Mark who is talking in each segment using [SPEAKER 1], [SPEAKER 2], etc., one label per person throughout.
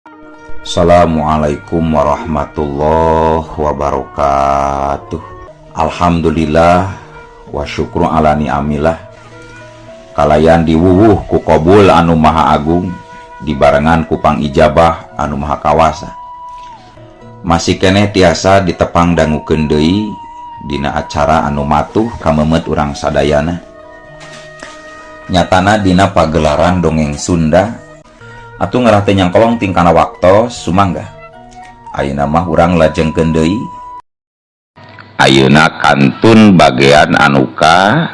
[SPEAKER 1] Assalamualaikum warahmatullahi wabarakatuh. Alhamdulillah wa syukru ala ni'amillah. Kalayan diwuwuh ku qabul anu maha agung, dibarengan ku pangijabah anu maha kawasa. Masih keneh tiasa ditepang dangukeun deui dina acara anu matuh kamemet urang sadayana. Nyatana dina pagelaran dongeng Sunda. Atuh ngarah teu nyangkolong tingkana waktos, sumangga. Ayeuna mah urang lajengkeun deui. Ayeuna kantun bagian anu ka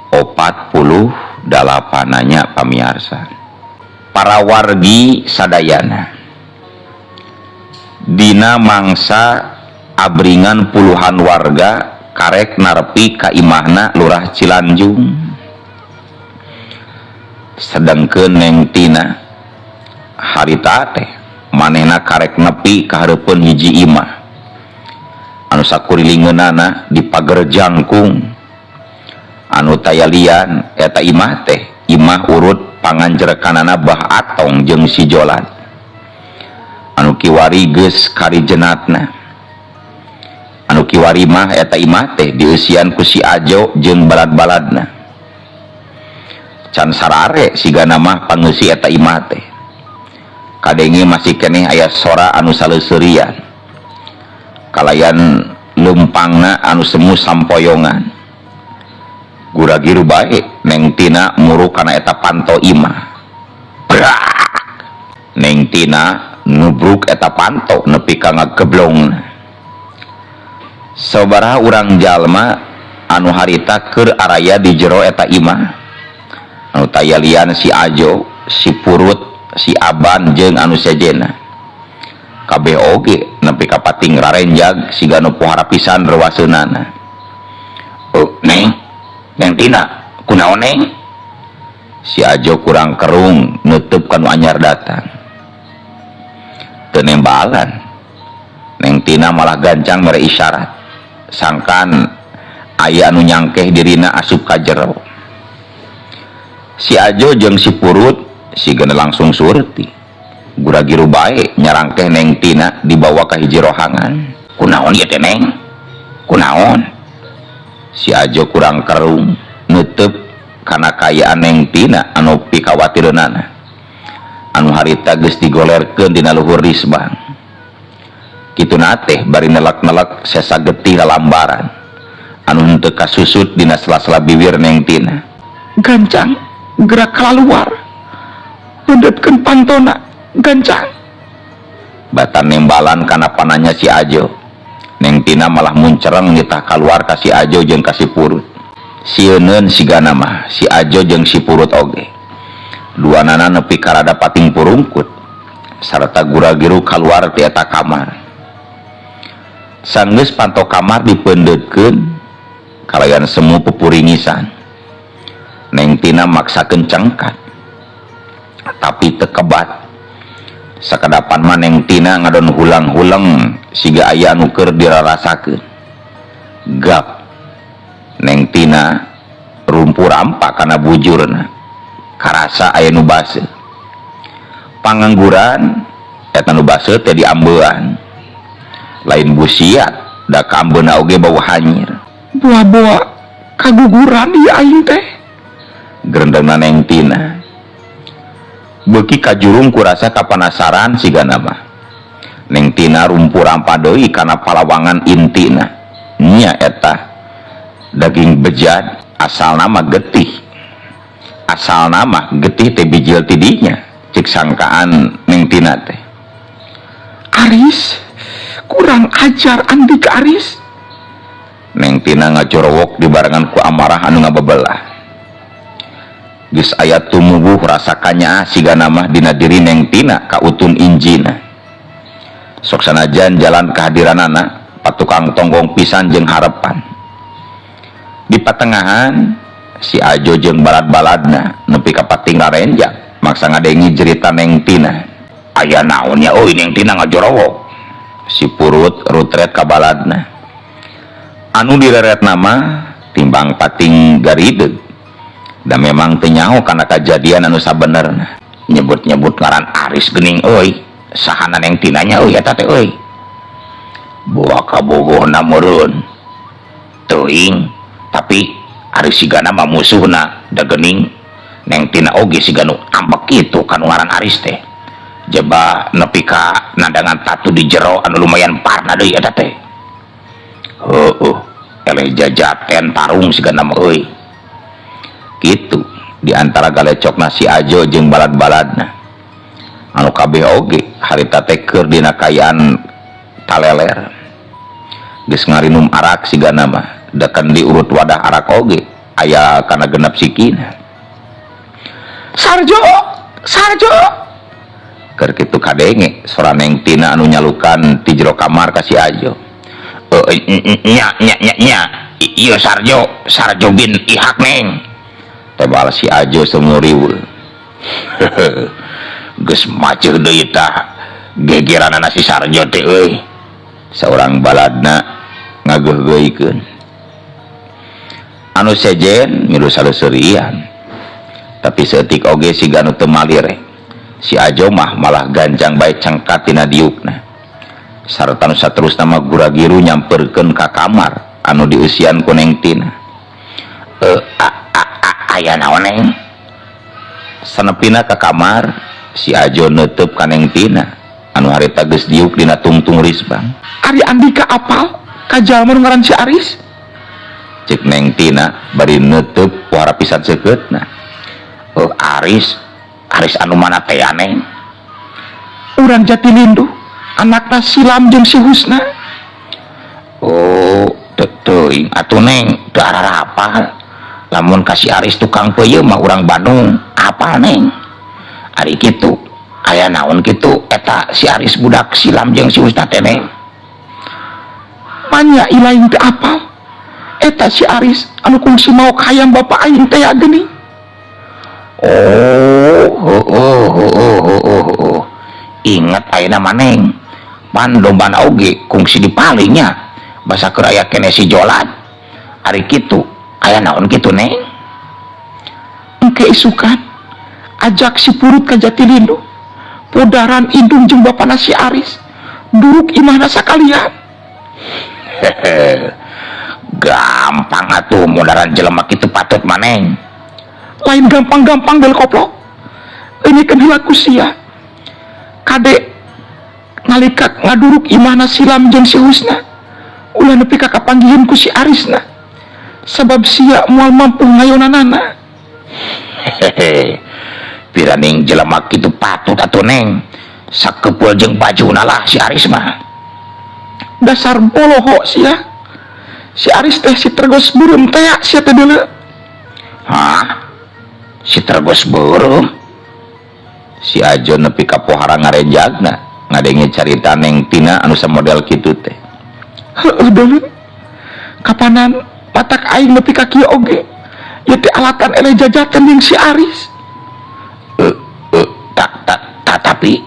[SPEAKER 1] 48 nya, pamiarsa. Para wargi sadayana. Dina mangsa abringan puluhan warga karek narpi ka imahna Lurah Cilanjung. Sedengkeun Neng Tina harita teh manehna karek nepi ka hareupeun hiji imah anu sakurilingeunana di pager jangkung, anu taya lian eta imah teh imah urut panganjerekanana Bah Atong jeung si Jolan anu kiwari geus karijenatna. Anu kiwari mah eta imah teh dieusian ku si Ajo jeung balad-baladna. Can sarare sigana mah pangeusi eta imah teh kadenge masih keneh aya sora anu saleuserian kalayan lempangna anu semu sampoyongan. Gura-giru bae Neng Tina muruk kana eta panto imah. Brak! Neng Tina nubruk eta panto nepi ka ngageblong. Sabaraha urang jalma anu harita keur araya di jero eta imah, anu taya lian si Ajo, si Purut, si Aban jeung anu sejena. Kabeh oge nepi ka pating rarenjag siga nu pohara pisan rewaseunana. Oh, Neng, Neng Tina, kunaon, Neng? Si Ajo kurang kerung nutup kanu anyar datang. Teu nembalan. Neng Tina malah gancang mere isyarat sangkan aya anu nyangkeh dirina asup ka jero. Si Ajo jeung si Purut sigana langsung surti. Gura-giru bae nyarangkeh Neng Tina dibawa ka hiji rohangan. Kunaon ieu teh, Neng? Kunaon? Si Ajo kurang kerung nutup kana kayaan Neng Tina anu pikawatireunana, anu harita geus digolerkeun dina luhur risbang. Kituna teh bari nelek-nelek sesa getih lalambaran anu henteu kasusut dina sela-sela bibir Neng Tina.
[SPEAKER 2] Gancang gerak keluar, pendetkeun pantona gancang.
[SPEAKER 1] Batan nembalan kana pananya si Ajo, Neng Tina malah muncereng nitah keluar ka si Ajo jeung ka si Purut. Sieuneun sigana mah si Ajo jeung si Purut oge. Duanana nepi karada pating purungkut sarta gura-giru keluar ti eta kamar. Sanggeus panto kamar dipeundeutkeun kalayan semu pupuringisan, Neng Tina maksakeun cengkat tapi teu kebat. Sakedapan mah Neng Tina ngadon hulang-huleng siga aya anu keur dirarasakeun. Gap! Neng Tina rumpu rampa kana bujurna, karasa aya nu baseuh. Pangangguran eta nu baseuh teh diambean, lain busiat da kaambeuna oge bau hanyir.
[SPEAKER 2] Boa-boa kaguguran ieu aing teh,
[SPEAKER 1] gerendengna Neng Tina. Beuki kajurung ku rasa kapanasaran sigana mah, Neng Tina rumpu rampa deui kana palawangan intina. Nya eta daging bejad asalna mah getih, asalna mah getih teh bijil tidinya, cik sangkaan Neng Tina teh.
[SPEAKER 2] Aris, kurang ajar Andika Aris.
[SPEAKER 1] Neng Tina ngajorowok dibarengan ku amarah anu ngabebelah. Geus aya tumuwuh rasa kanyaah sigana mah dina diri Neng Tina ka utun injina. Sok sanajan jalan kehadiranana patukang tonggong pisan jeung harapan. Di patengahan si Ajo jeung balad-baladna nepi ka pating rarenjak maksa ngadengi cerita Neng Tina. Aya naon nya euy, Neng Tina ngajorowok? Si Purut rutret ka baladna. Anu direret nama timbang pating garideg da memang teu nyaho kana kajadian anu sabenerna. Nyebut-nyebut ngaran Aris geuning euy. Sahana Neng Tina nya euy eta teh euy. Boa kabogohna meureun. Teuing, tapi ari sigana mah musuhna da geuning Neng Tina oge siga nu ambek kitu ka nu ngaran Aris teh. Jaba nepi ka nandangan tatu di jero anu lumayan parna deui eta teh. Heueuh, eleh jajaten tarung sigana mah euy. Kitu di antara galecokna si Ajo jeung balad-baladna. Anu kabeh oge harita teh keur dina kaayaan taleler. Geus ngarinum arak sigana mah, da kan diurut wadah arak oge aya kana genep sikina.
[SPEAKER 2] Sarjo, Sarjo.
[SPEAKER 1] Keur kitu kadenge sora Neng Tina anu nyalukan ti jero kamar ka si Ajo. Nya nya nya nya ieu Sarjo, Sarjo bin Ihak Neng. Tebal si Ajo sumuriweuh. Geus maceuh deui tah gegeranana si Sarjo teh euy. Saurang baladna ngageuhgeuikeun. Anu sejen milu saleseurian. Tapi saeutik oge siga nu teu malire. Si Ajo mah malah gancang bae cengkat tina diukna. Sarta nu saterusna mah gura-giru nyamperkeun ka kamar anu dieusian ku Neng Tina. Aya naon Neng? Sanepina ka kamar si Ajo neuteub ka Neng Tina anu harita geus diuk dina tungtung risbang.
[SPEAKER 2] Ari Andika apal ka jalma nu ngaran si Aris?
[SPEAKER 1] Cek Neng Tina bari neuteub pohara pisan seukeutna. Aris, Aris anu mana teh Neng?
[SPEAKER 2] Urang Jatilindu, anakna Silam jeung si Husna.
[SPEAKER 1] Oh, teuing atuh Neng, teu ararapal. Lamun ka si Aris tukang peuyeum mah urang Bandung, apal Neng? Ari kitu, aya naon kitu eta si Aris budak Silam jeung si Husna teh Neng?
[SPEAKER 2] Manya ilaing teu apal. Eta si Aris anu kungsi maok hayam bapak aing teh ya geuning.
[SPEAKER 1] Oh, oh, oh, oh, oh, oh, oh. Ingat ayeuna mah Neng. Pan dombana oge kungsi dipalingnya. Basa keur aya keneh si Jolat. Ari kitu, aya naon kitu Neng?
[SPEAKER 2] Engke isukan ajak si Purut ka Jatilindu. Podaran indung jeung bapana si Aris. Duruk imahna sakalian.
[SPEAKER 1] Hehe. Gampang atuh modaran jelema kitu patut mah Neng.
[SPEAKER 2] Lain gampang-gampang del koplok. Ini kan heula ku sia. Kade nalika ngaduruk imahna Silam jeung si Husna. Ulah nepi ka kapanggihan ku si Arisna. Sabab sia moal mampu ngayonanana.
[SPEAKER 1] Hehehe. Piraning jelema kitu patut atuh Neng. Sakepeul jeung bajuna lah si Aris mah.
[SPEAKER 2] Dasar boloho sia. Si Aris teh si tergos beureum tea sia teh deuleu.
[SPEAKER 1] Hah? Si tergos beureum? Si Ajo nepi ka pohara ngarenjagna ngadenge carita Neng Tina anu samodel kitu teh.
[SPEAKER 2] Heueuh deuleu. Kapanan matak aing nepi ka kieu oge. Ieu teh alatan eleh jajaten jeung si Aris.
[SPEAKER 1] Tak, tak, tak, tapi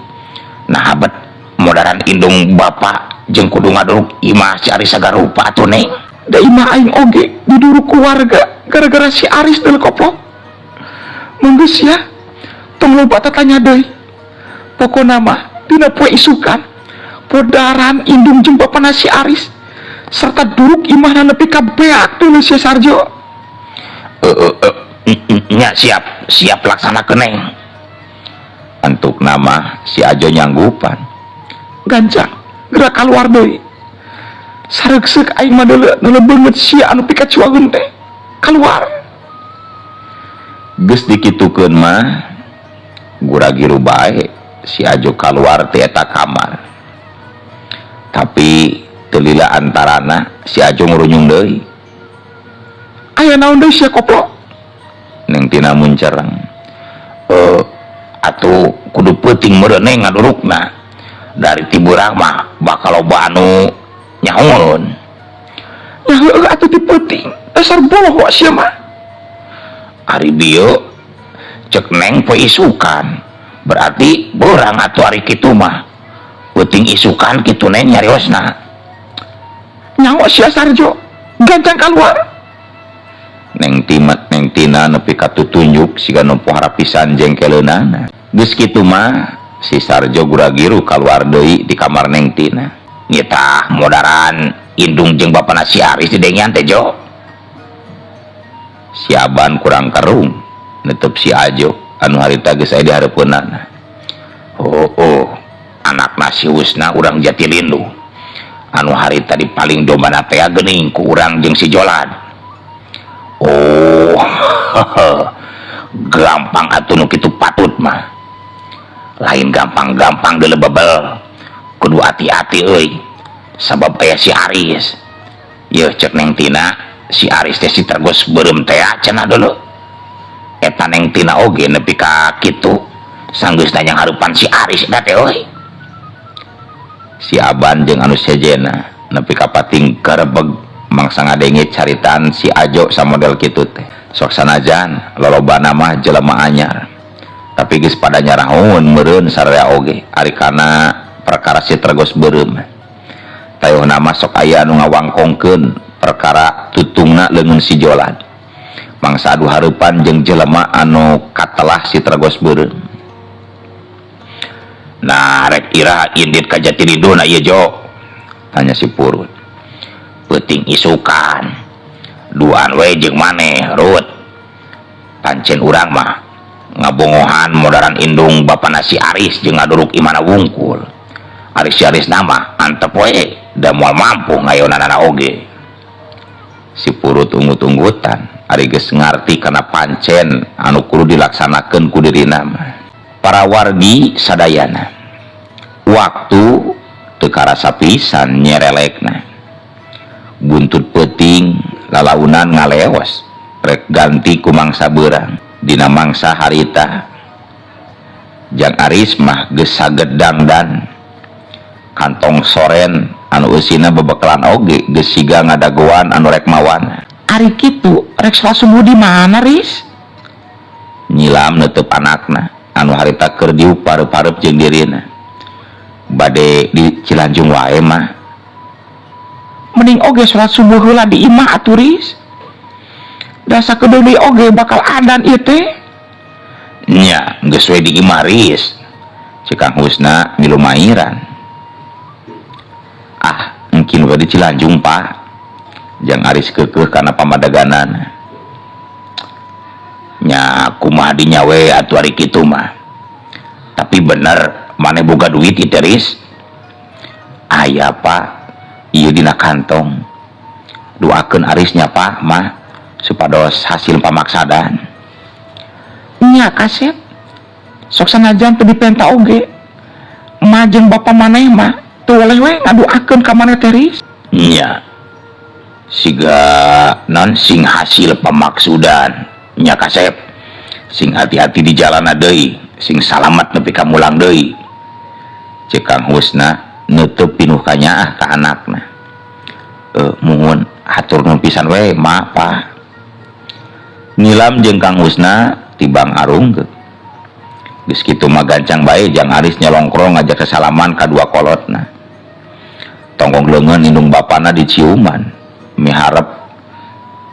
[SPEAKER 1] nah bet modaran indung bapak jeung kudu ngaduruk imah si Aris sagarupa atuh Neng.
[SPEAKER 2] Da imah aing oge diduruk ku warga gara-gara si Aris deuleu koplok. Menggeus ya, tong loba tatanya deui. Pokona mah dina poe isukan podaran indung jeung bapana si Aris serta duruk imahna nepi ka beak deuleu sia Sarjo.
[SPEAKER 1] Nya siap, siap laksanakeun Neng. Antuk nama si Ajo nyanggupan.
[SPEAKER 2] Gancang gerak keluar deui. Sareukseuk aing mah deuleu deuleu beungeut sia anu pikacuageun teh. Keluar.
[SPEAKER 1] Geus dikitukeun mah gura-giru bae si Ajo kaluar ti eta kamar. Tapi teu lila antarana si Ajo ngurunyung deui.
[SPEAKER 2] Aya naon deui sia koplok?
[SPEAKER 1] Neng Tina muncereng. Atuh kudu peuting meureun Neng ngadurukna. Dari ti beurang mah bakal loba anu nyahoeun.
[SPEAKER 2] Nya heueuh atuh ti peuting. Dasar boloho sia mah.
[SPEAKER 1] Ari bieu cek Neng poe isukan. Berarti beurang atuh ari kitu mah. Peuting isukan kitu Neng nyariosna.
[SPEAKER 2] Nyaho sia Sarjo, gancang kaluar.
[SPEAKER 1] Neng Tima, Neng Tina nepi ka tutunjuk siga nu pohara pisan jengkeleunana. Geus kitu mah Si Sarjo guragiru kaluar deui di kamar Neng Tina. Nitah modaran indung jeung bapana si Aris didengean teh Jo. Si Aban kurang kerung netep si Ajo anu harita geus aya di hareupeunana. Oh, oh, anakna si Husna urang Jatilindu. Anu harita di paling dombana teh geuning ku urang jeung si Jolan. Oh, gampang atuh nu kitu patut mah. Lain gampang-gampang deuleu bebel. Kudu hati-hati euy. Sabab aya si Aris. Yeuh cek Neng Tina, si Aris teh si tergos beureum teh cenah dulu. Eta Neng Tina oge nepi ka kitu. Sanggeus nanya harupan si Aris eta teh euy. Si Aban jeung anu sejena nepi ka pating karebeg mangsa ngadenge caritaan si Ajo samodel kitu teh. Sok sanajan lolobana mah jelema anyar. Tapi geus pada nyarahun meureun sararea oge ari kana perkara si tergos beureum. Tayohna mah sok aya anu ngawangkongkeun perkara tutungna leungeun si Jolan. Mangsa adu hareupan jeung jelema anu katelah si tergos beureum. Nah, rek iraha indit ka Jatilinduna ieu Jo? Tanya si Purut. Peuting isukan. Duaan we jeung maneh, Rut. Pancen urang mah ngabongohan modaran indung bapana si Aris jeung ngaduruk imana wungkul. Aris si Aris nama antep we da moal mampu ngayonanana oge. Si Purut unggut-unggutan ari geus ngarti kana pancen anu kudu dilaksanakeun ku dirina mah. Para wargi sadayana, waktu teu karasa pisan nyerelekna. Buntut peuting lalaunan ngaleos rek ganti ku mangsa beurang. Dina mangsa harita Jang Aris mah geus sagedang dan kantong soren anu eusina bebekalan oge geus siga ngadagoan anu rek mawana.
[SPEAKER 2] Ari kitu rek salat subuh di mana, Riz?
[SPEAKER 1] Nyilam neuteub anakna anu harita keur diuk pareup-pareup jeung dirina. Bade di Cilanjung wae mah.
[SPEAKER 2] Mending oge salat subuh heula di imah atuh, Riz. Da sakedeung deui oge bakal adan ieu teh.
[SPEAKER 1] Nya, geus we di imah, Riz. Cek Kang Husna milu mairan. Ah, mungkin we di Cilanjung, Pak. Jang Aris keukeuh kana pamadaganana. Nya kumaha dinya we atuh ari kitu mah. Tapi bener maneh boga duit ieu teh, Riz? Aya, Pak. Ieu dina kantong. Doakeun Arisnya, Pak, mah supados hasil pamaksadan.
[SPEAKER 2] Nya kasep. Sok sanajan teu dipenta oge. Ma jeung bapa maneh mah teu weleh we ngadoakeun ka maneh teh, Riz.
[SPEAKER 1] Nya. Siga non sing hasil pamaksudan. Nya kasep. Sing hati-hati di jalan deui, sing salamat nepi ka mulang deui. Cek Kang Husna neuteub pinuh kanyaah ka anakna. Muhun hatur nuhun pisan we, ma, Pa. Nilam jeung Kang Husna tibang arunggeuk. Geus kitu mah gancang bae Jang Aris nyelongkrong ngajak sesalaman ka dua kolotna. Tonggong leungeun indung bapana diciuman, miharep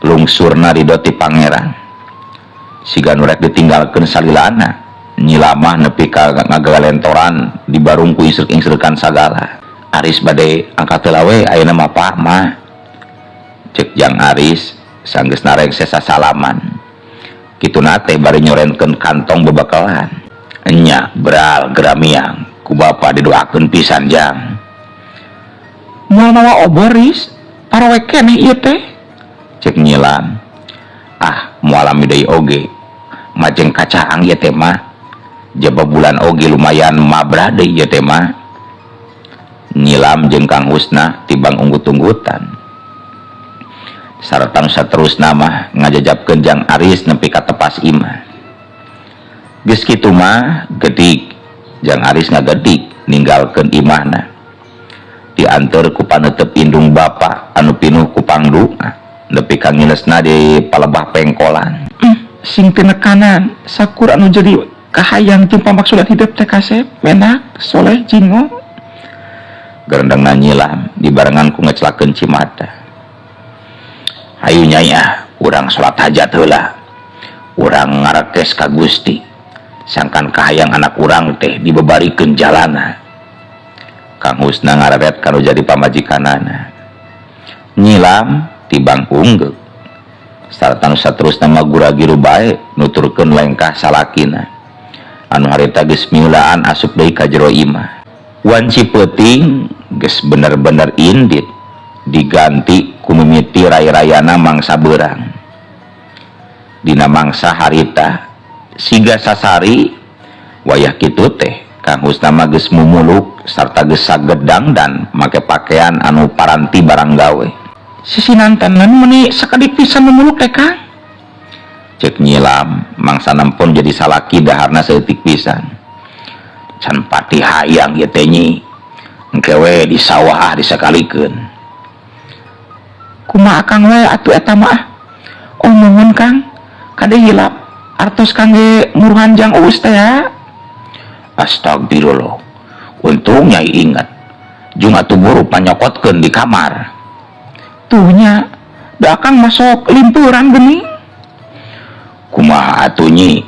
[SPEAKER 1] lungsurna ridho ti pangeran. Siga nu rek ditinggalkeun salilana, nyilamah nepi ka ngagalentoran di barung ku insrek-insrekan sagala. Aris bade angkat heula we ayeuna mah, Pak, mah. Cek Jang Aris sanggeus narengse sasalaman. Kituna teh bari nyorenkeun kantong bebekalan. Enya beral geramiang ku bapa didoakeun pisan Jang.
[SPEAKER 2] Moal mawa obor, Riz? Parawe keneh ieu teh.
[SPEAKER 1] Cek Nyilam. Ah, moal lami deui oge. Majeng kacaang ieu teh mah. Jaba bulan oge lumayan mabrah deui ieu teh mah. Nyilam jeung Kang Husna tibang unggut-unggutan. Sarta nu saterusna mah ngajajabkeun Jang Aris nepi ka tepas imah. Geus kitu mah gedik Jang Aris ngagedik ninggalkeun imahna. Dianteur ku paneuteub indung bapa anu pinuh ku pangdoa nepi ka nginesna di palebah pengkolan.
[SPEAKER 2] Sing tinekanan sakur anu jadi kahayang jeung pamaksudan hidup teh kasep, menak, soleh, jingo.
[SPEAKER 1] Gerendengna nyilam dibarengan ku ngecelakeun cimata. Hayu nyai ah, urang salat hajat heula. Urang ngarekes ka Gusti. Sangkan kahayang anak urang teh dibebarikeun jalana. Kang Husna ngareret kanu jadi pamajikanana. Nyilam tibang unggeuk. Sarta nu saterusna mah gura-giru bae nuturkeun lengkah salakina. Anu harita geus miulaan asup deui ka jero imah. Wanci peuting geus bener-bener indit diganti ku mimiti ray-rayana mangsa beurang. Dina mangsa harita siga sasari wayah kitu teh Kang Husna mah geus mumuluk sarta geus sagedang dan make pakaian anu paranti barang gawe.
[SPEAKER 2] Sisinantenan meuni sakedik pisan mumuluk teh Kang.
[SPEAKER 1] Cek nyilam mangsa nempon jadi salaki daharna saeutik pisan. Can pati hayang ieu teh nyi. Engke we di sawah ah disakalikeun.
[SPEAKER 2] Kumaha Akang we atuh eta mah. Oh nuhun Kang, kade hilap artos kangge muruhan jang Uus teh ya.
[SPEAKER 1] Astagfirullah. Untung nyai ingat. Jung atuh buru panyokotkeun di kamar.
[SPEAKER 2] Tuh nya, da Akang masuk limpuran geuning.
[SPEAKER 1] Kumaha atuh nyi?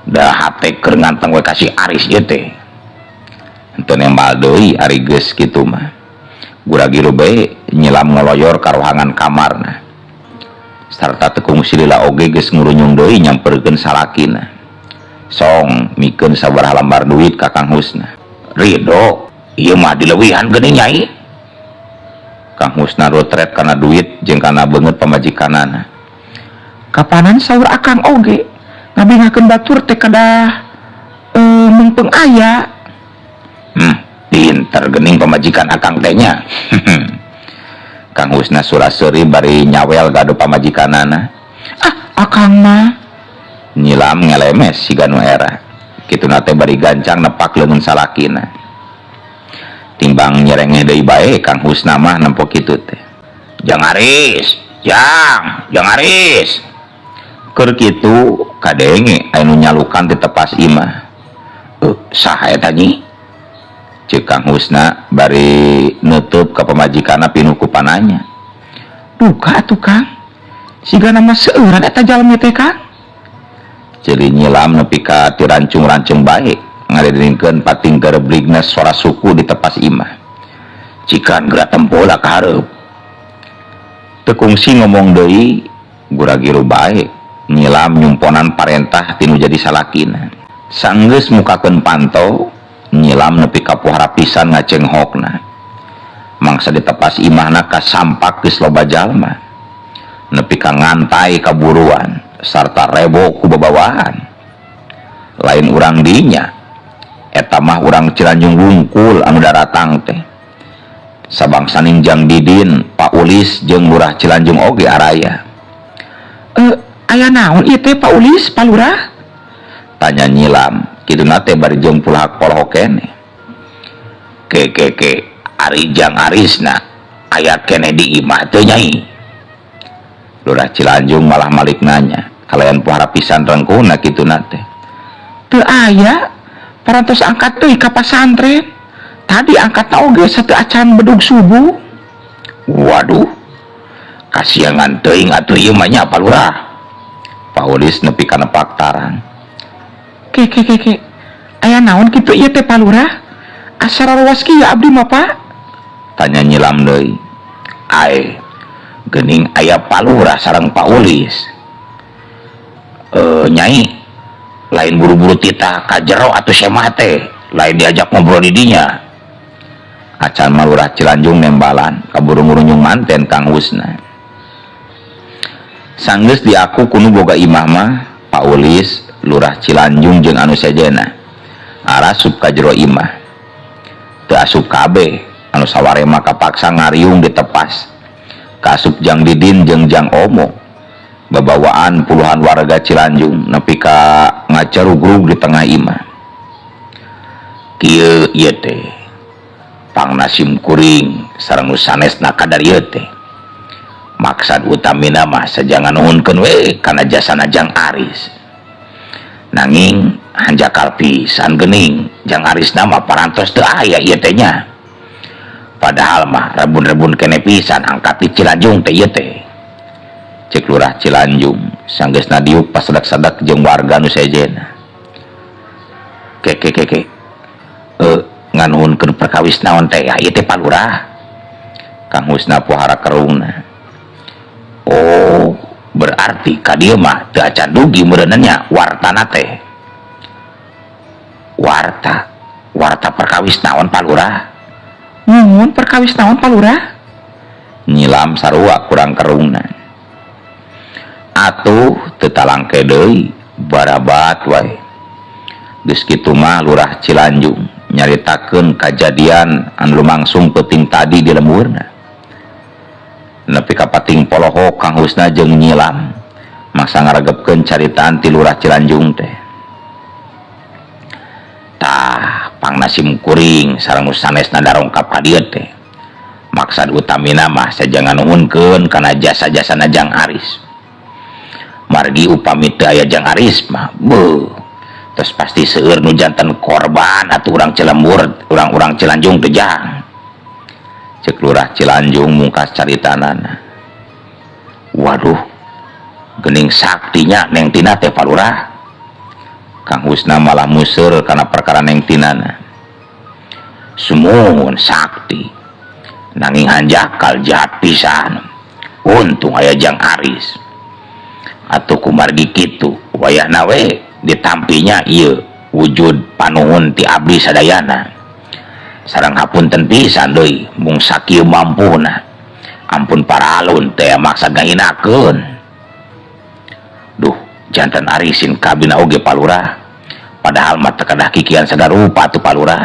[SPEAKER 1] Da hate keur nganteng we ka si Aris ieu teh. Henteu nembal deui ari geus kitu mah. Gura-giru bae nyilam ngoloyor ka rohangan kamarna. Sarta teu kungsi lila oge geus ngurunyung deui nyamperkeun salakina. Song mikeun sabaraha lembar duit ka Kang Husna. Ridho, ieu mah dileuwihan geuning nyai. Kang Husna rotret kana duit jeung kana beungeut pamajikanana.
[SPEAKER 2] Kapanan saur Akang oge ngabingakeun batur teh kadah meungpeung aya.
[SPEAKER 1] Pinter geuning pamajikan Akang teh nya. Kang Husna sura-seuri bari nyawel gaduh pamajikanana.
[SPEAKER 2] Ah, Akang mah
[SPEAKER 1] nyilam ngelemes siga nu era. Kituna teh bari gancang nepak leungeun salakina. Timbang nyerengeh deui bae Kang Husna mah nempo kitu teh. Jang Aris, jang, jang Aris. Keur kitu kadenge aya nu nyalukan di tepas imah. Saha eta nyi? Ceuk Kang Husna bari neuteub ka pamajikanna pinuh ku pananya.
[SPEAKER 2] Duka atuh Kang. Sigana mah seueuran eta jalmi teh Kang.
[SPEAKER 1] Ceuli nyilam nepi ka tirancung-rancung bae ngadedenkeun pating garebligna sora suku di tepas imah. Cikan geura tempo lah ka hareup. Teu kungsi ngomong deui gura-giru bae nyilam nyumponan parentah tinu jadi salakina. Sanggeus mukakeun panto nyilam nepi ka pohara pisan ngacenghokna. Mangsa di tepas imahna kasampak geus loba jalma. Nepi ka ngantai kaburuan sarta rebo ku babawaan. Lain urang dinya, eta mah urang Cilanjung wungkul anu daratang teh. Sabangsaning Jang Didin, Pak Ulis jeung Lurah Cilanjung oge araya.
[SPEAKER 2] Aya naon ieu teh Pak Ulis, Pak Lurah?
[SPEAKER 1] Tanya nyilam, kituna teh bari jeung pulahak polohok keneh. Ke ke ke, ari Jang Arisna aya keneh di imah teu nyai. Lurah Cilanjung malah malik nanya, kalayan pohara pisan rengkuhna kituna teh.
[SPEAKER 2] Teu aya, parantos angkat deui ka pasantren. Tadi angkatna oge sateu acan bedug subuh.
[SPEAKER 1] Waduh, kasiangan teuing atuh ieu mah nya Pak Lurah. Pak Ulis nepi ka nepak tarang.
[SPEAKER 2] Ke ke ke ke, aya naon kitu ieu teh Pak Lurah? Asa rawas kieu abdi mah Pak?
[SPEAKER 1] Tanya nyilam deui. Ae, geuning aya Pak Lurah sareng Pak Ulis. Nyai, lain buru-buru titah ka jero atuh semah teh, lain diajak ngobrol di dinya. Acan mah Lurah Cilanjung nembalan kaburu ngurunyung manten Kang Husna. Sanggeus diaku kunu boga imah mah Pak Ulis, Lurah Cilanjung jeung anu sejena. Arasup ka jero imah. Teu asup kabeh, anu sawarema kapaksa ngariung di tepas. Kaasup Jang Didin jeung Jang Omo. Babawaan puluhan warga Cilanjung nepi ka ngacarugrug di tengah imah. Kieu ieu teh pangnasim kuring sareng nu sanesna kadar ieu teh. Maksad utamina mah sajangan nuhunkeun we kana jasana Jang Aris. Nanging hanjakal pisan geuning Jang Arisna mah parantos teu aya ieu teh nya. Padahal mah rebun-rebun kene pisan angkat di Cilanjung teh ieu teh. Cek Lurah Cilanjung sanggeusna diuk pasedak-sedak jeung warga nu sejena. Ke ke ke ke. Nganuhunkeun perkawis naon teh ya ieu teh Pak Lurah? Kang Husna pohara kerungna. Oh, berarti ka dieu mah teu acan dugi meureunna nya wartana teh. Warta, warta perkawis naon, Pak Lurah?
[SPEAKER 2] Muhun, perkawis naon, Pak Lurah?
[SPEAKER 1] Nyilam sarua kurang kerungna. Atuh teu talangke deui, barabat wae. Geus kitu mah Lurah Cilanjung nyaritakeun kajadian anu lumangsung peuting tadi di lemburna. Nepi ka pating polohok Kang Husna jeung Nyilam maksa ngaregepkeun caritaan ti Lurah Cilanjung teh. Tah, pangna sim kuring sareng nu sanesna darongkap ka dieu teh. Maksad utamina mah saja nganuhunkeun kana jasa-jasana Jang Aris. Margi upami teu aya Jang Aris mah, beuh, terus pasti seueur nu janten korban atuh urang Cilembur, urang-urang Cilanjung teh, Jang. Cek Lurah Cilanjung mungkas caritanana. Waduh, gening saktinya Neng Tina teh, Pak Lurah. Kang Husna malah museur kana perkara Neng Tinana. Sumuhun sakti. Nanging hanjakal jahat pisan. Untung aya Jang Aris. Atuh kumargi kitu, wayahna we ditampinya ieu wujud panuhun ti abdi sadayana. Sareng hapunten pisan deui mung sakieu mampuna. Ampun paralun teh maksa ngahinakeun. Duh, janten arisin kabina oge, Pak Lurah. Padahal mah teu kedah kikian sagarupa tuh, Pak Lurah.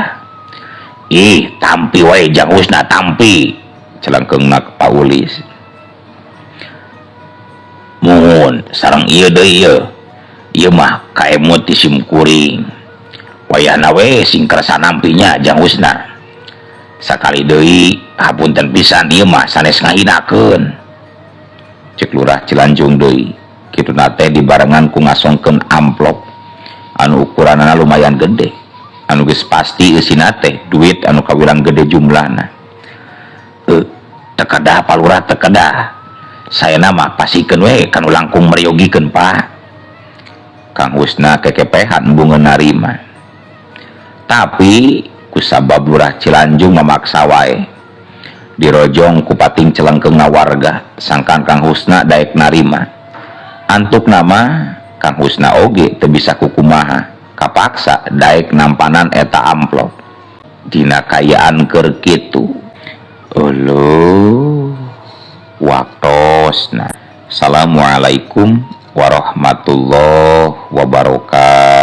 [SPEAKER 1] Ih, tampi wae, Jang Husna, tampi. Celengkeungna Pak Ulis. Muhun, sareng ieu deui ieu. Ieu mah kaemut ti sim kuring. Wayahna we sing kersa nampinya, Jang Husna. Sakali deui hapunten pisan, ieu mah sanes ngahinakeun. Cek Lurah Cilanjung deui. Kituna teh dibarengan ku ngasongkeun amplop anu ukuranana lumayan gede. Anu geus pasti eusina teh duit anu kawilang gede jumlahna. Teu kedah, Pak Lurah, teu kedah. Saena mah pasikeun we kanu langkung meryogikeun, Pak. Kang Husna kekepehan bungeun narima. Tapi kusabab Lurah Cilanjung memaksa wae, dirojong ku pating celengkeungna warga sangkan Kang Husna daek narima. Antuk nama Kang Husna oge teu bisa kukumaha, kapaksa daek nampanan eta amplop. Dina kayaan keur kitu. Uluh, waktosna. Assalamualaikum warahmatullahi wabarakatuh.